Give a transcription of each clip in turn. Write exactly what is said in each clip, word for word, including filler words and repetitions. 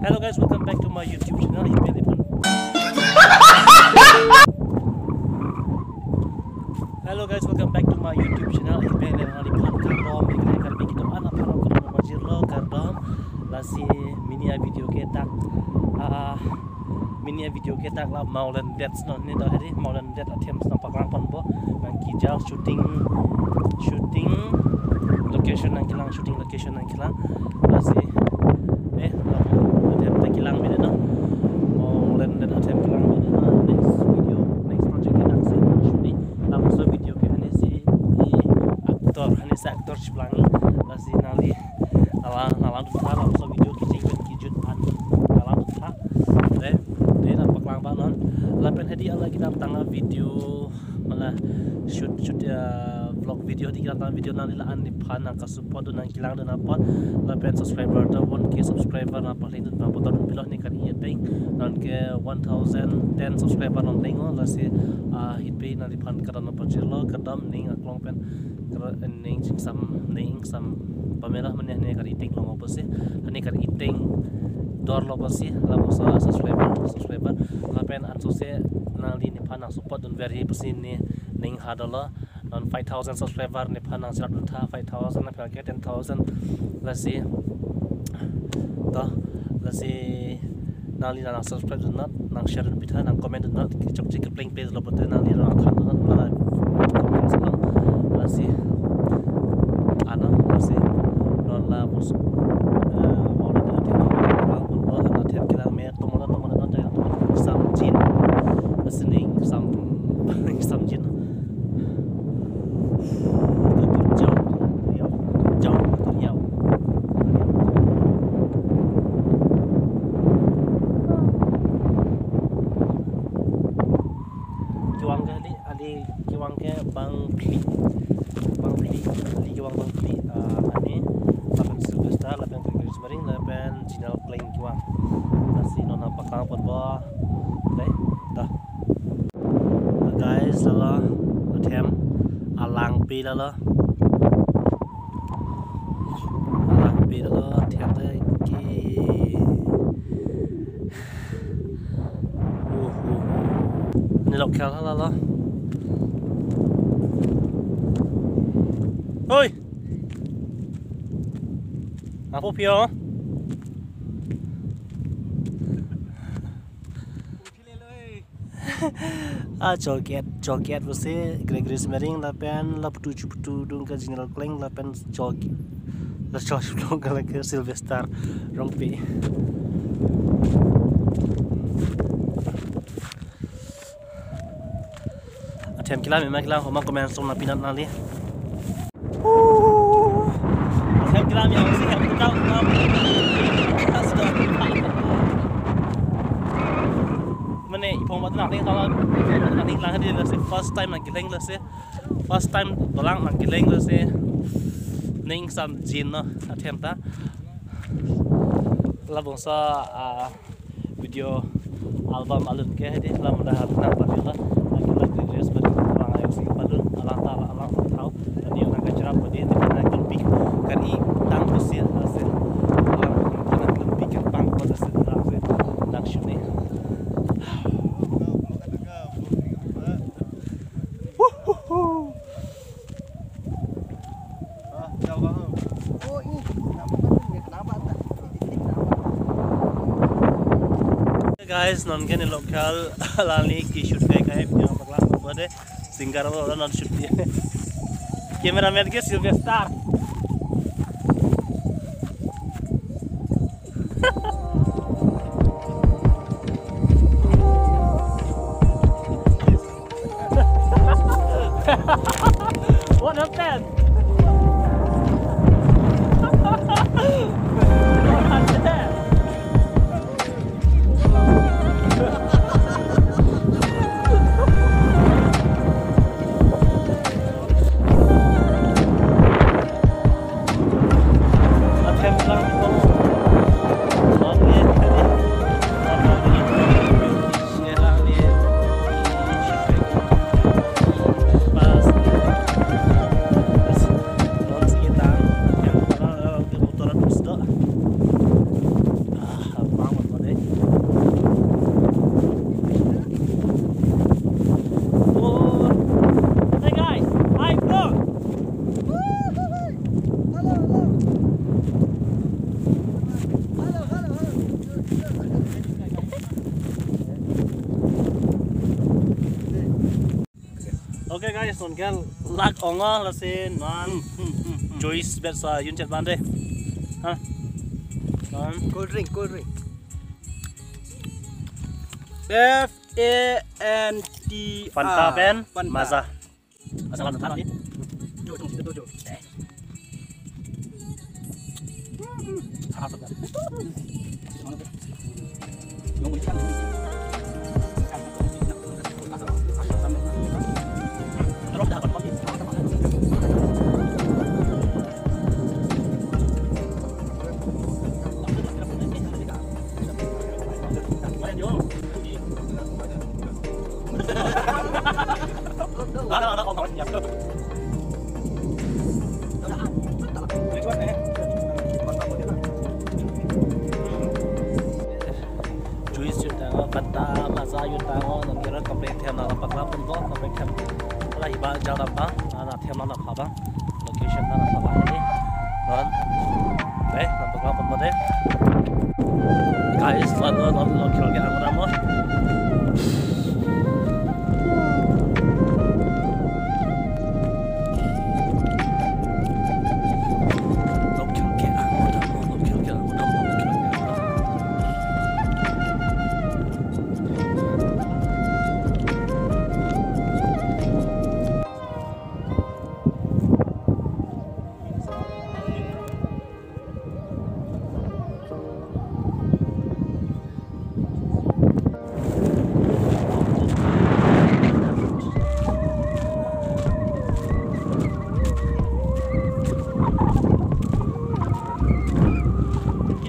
Hello guys, welcome back to my YouTube channel. Ipin ipin. Hello guys, welcome back to my YouTube channel. Ipin ipin ipin kardom, ipin kardom, kardom, kardom, kardom, kardom. Lasi mini a video ke dak, ah, mini a video ke dak la Maulen det non ne do hedi, Maulen det athem sna paklang ponpo. Nangkejal shooting, shooting location nangkelang, shooting location nangkelang. Lasi, eh, athem ta kelang mene non. Maulen det athem kelang mene non. Next video, next project ke dak si shooting. Labangso video ke hane si, i actor, hane si actor chiplang. Lasi nangli, nanglang, nanglang dun tha, labangso video kecheng pen kejut an nanglang dun tha. Dei, dei nangpaklang ba non. Lapen hedi ala kedamtang a video, mala shoot, shoot, uh, vlog video, hedi kedamtang video nangli la-an nephan nangkasupport dun, nangkelang dun apot. Lapen subscriber ta one K subscriber nangpaleng dun, nangpatong dun pilo ne kari ateng. Non ke one thousand ten subscriber non leng o, lasi, ah, hedi pe nangliphan kardom nangpajirlo, kardom ning aklong pen, kardom ning chingsam, ning ingsam pamela mane ne kari ateng long apotsi, ne kari ateng dor lo apotsi, labangso subscriber, subscriber. Lapen ansose nangli nephan nangsupport dunver apotsi ne ning ha dolo. Non five thousand subscriber nephan nangcherap dun tha, five thousand aphi ke ten thousand. Lasi, to, lasi nangli nang subscribe dun nat, nang share dun pitha, nang comment dun nat, kechokche kepleng page lo pote nangli nangthan dun nat, mala comment along. Lasi, ano, lasi, non labangso, eh, Maulen det athem, lang pun bo, ano athem kelang me, tomola, tomola, non, tomola, samjin, lasi ning, sam, samjin. Kevang ke ali, ali kevang ke bang phli, bang phli, ali kevang bang phli, ah, ani, lapen Sylvester, lapen Gregory Semering, lapen Jinal Kleng kevang. Lasi non nangpaklang ponpo. Dei, ta. Guys, lalo athem alangpi lalo. Alangpi lalo athem ta ke. Uh, uh. Ne lok khel lalo. Oi. Apo pio. Ah, chol ke-et, chol ke-et pusi Gregory Semering lapen laputu chuputu dung ke Jinal Kleng lapen chol ke-, la chol chuputu ke lake Sylvester Rongpi. Athem kelang me ma kelang ho ma comment along nangpi nat nangli. Hem kelang ya, si hem kelang, kelang. Mane iphong bat nang ting tala, nang ting lang hedi lasi first time nangkeleng lasi. First time dolang nangkeleng lasi. Ning samjin no athem ta. Labangso, ah, video album alun ke hedi lam dah nang pati la lagi lagi dress baju kurang ayo si balun alang ta alang ta thau. Tadi orang kacera padi di mana kelpi kari tang kusir hasil alang kena kelpi kepang pada sedang se nang shuni. Guys, non ke ne local lali ke shoot kai kai video paklang ko de singer lo non shoot dia. Cameraman ke Sylvester. What happened? What happened? Okay guys, non ke lak ong-o lasi non Joyce bet sa yun chet bande. Ha? Non Cold drink, cold drink. F A N T A. Fanta pen Fanta. Maza. Asal Fanta ni. Tujuh, tujuh, tujuh. Juice yun tang, Fanta, Maza yun tang, non kira complete hem na pakla pun ko, complete hem. Ala hiba jadam pa, na them na pha ba. Location na pha ba ni. Non. Eh, non pakla pun ko de. Guys, lalu non lo kira ke angra mo.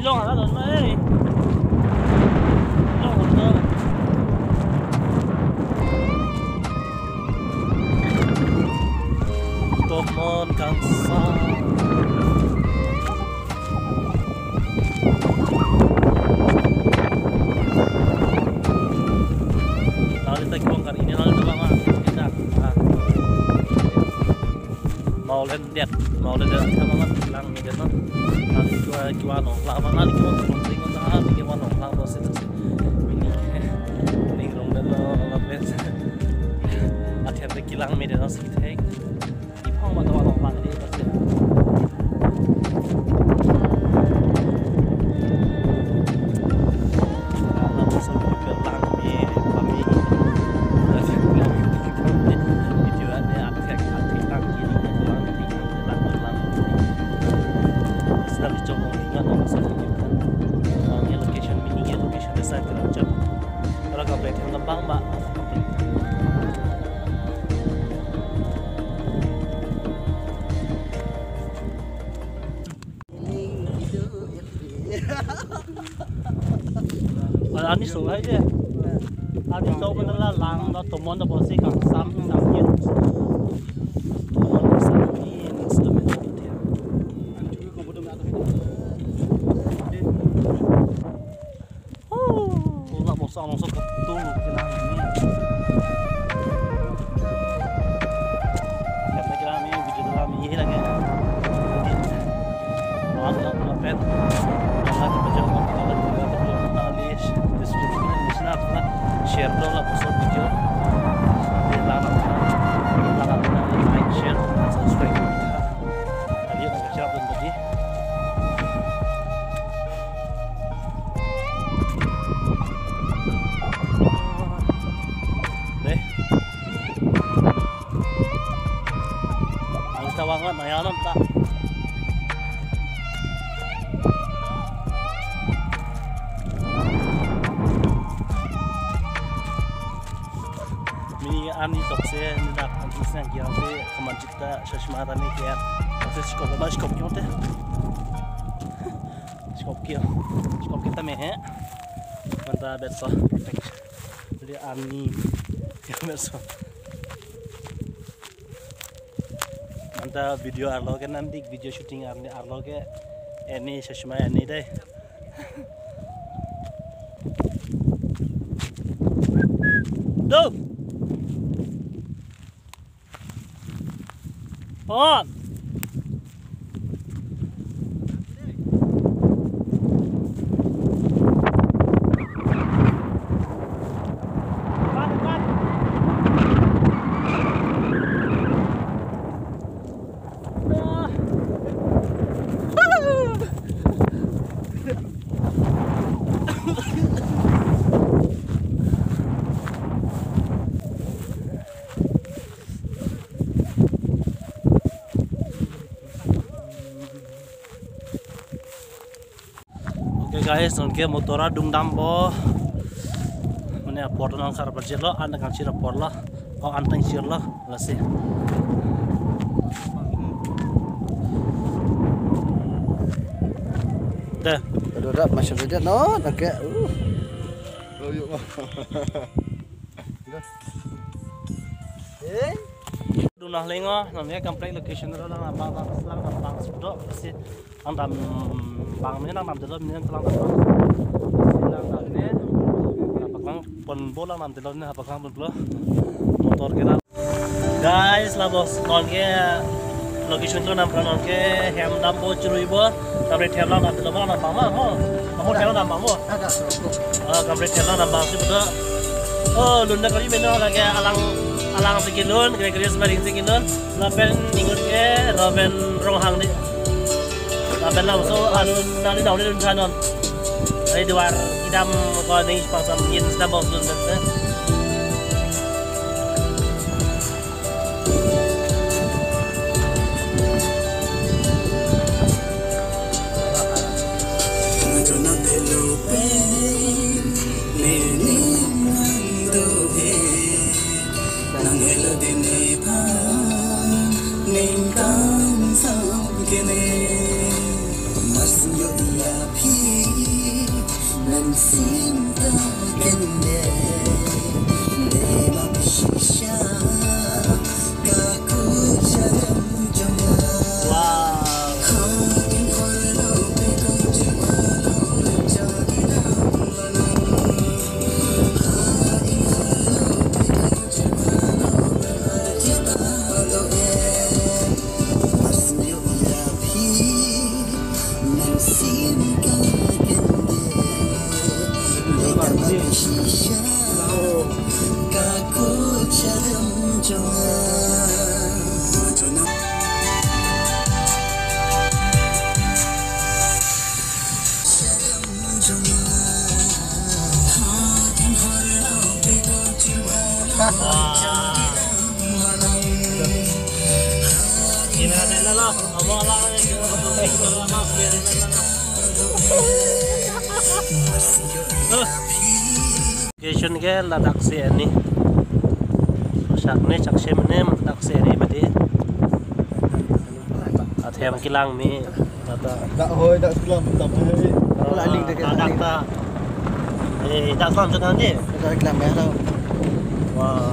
Kelong hala don ma, eh. Kelong hala don. Tomon kangsam. Nangli ta kibong kar ini nangli ta lama kita. Ah. Maulen det, maulen det sama kan lang ni det no. Nangli kiwa kiwa no, lama nangli kiwa no, ring no, nangli kiwa no, lang no sih sih. Ini, ini rong det no, lapet. Athian te kilang me det no sih thek. Iphong ba tawalong lang di pasti. Alam so ke lang mi kami. Video ane athek athek lang kiri ke lang kiri ke lang lang. Sedang dicoba dengan orang satu juga. Orangnya location mini ya location desa kerajaan. Kalau kau pengen lembang mbak. Ani so hai de. Ani so mana la lang da tomon da bosi kangsam samjin. Tomon samjin instrument dia. Tula bosa alongso ketu kenang ni. Karena kira ni video dalam ini lagi. Maaf ya, maaf ya. Karena kita jauh, kita jauh, kita jauh, kita jauh, description, di sana, share dulu lah, bosa video. Nanti lama, lama, like, share, subscribe. Tadi ada siapa tadi? Deh. Ang tawang na, mayanom ta. Mini ani sokse, ni dak ani sang kiang se, kaman cipta, sasma tani kian. Sokse sikop, ma sikop kian te. Sikop kian, sikop kita me he. Manta bet so, perfect. Jadi ani, ya bet so. Manta video arlo ke nanti video shooting arlo, arlo ke ini sasma ini deh. Tuh. On. Okay guys, nonke motor adung dampo. Mane apor nang kar bajelo, an kangchir apor lo. O, an tangchir lo, lasi. Deh. Aduh, dah, masih ada, no, nonke. Uh. Eh? Duna lengo, nonke complete location lo, lang abang, lang abang sudo, lasi. Langdam abang mene langdam dolo mene langdam. Langdam ne. Apaklang ponpo langdam dolo ne apaklang ponpo. Motor ke la. Guys, labos nonke location lo, nang pran nonke hem dampo, churui po. Kamre hem langdam dolo langdam abang ma ho. Kamu hem langdam abang mo. Ada sokok. Ah, kamre hem langdam abang si betul. Oh, lunda kali mene lake alang, alang si kelun, kre kre semaring si kelun. Lapen ingut ke, lapen Ronghang di. Lapen labangso alun nangli nangli lun thanon. Ai duar idam ko ning pangsam in sita bos lun tete. Nang helo dene phan ningkan sam kene, mas yo ya phi nang sim ta kene, ne ma shisha ka ku charam jama. Wow. Location ke ladak si ani. Sak ne chak se mene ladak si ani mati. Athem kelang me. Dak hoi, dak kelang tam hoi. Laling dek, ladak laling. Ta. Eh, dak kelang tu nanti. Dak kelang me tau. Wah.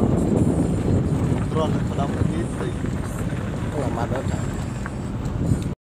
Drone kelang ni. Kelang mana?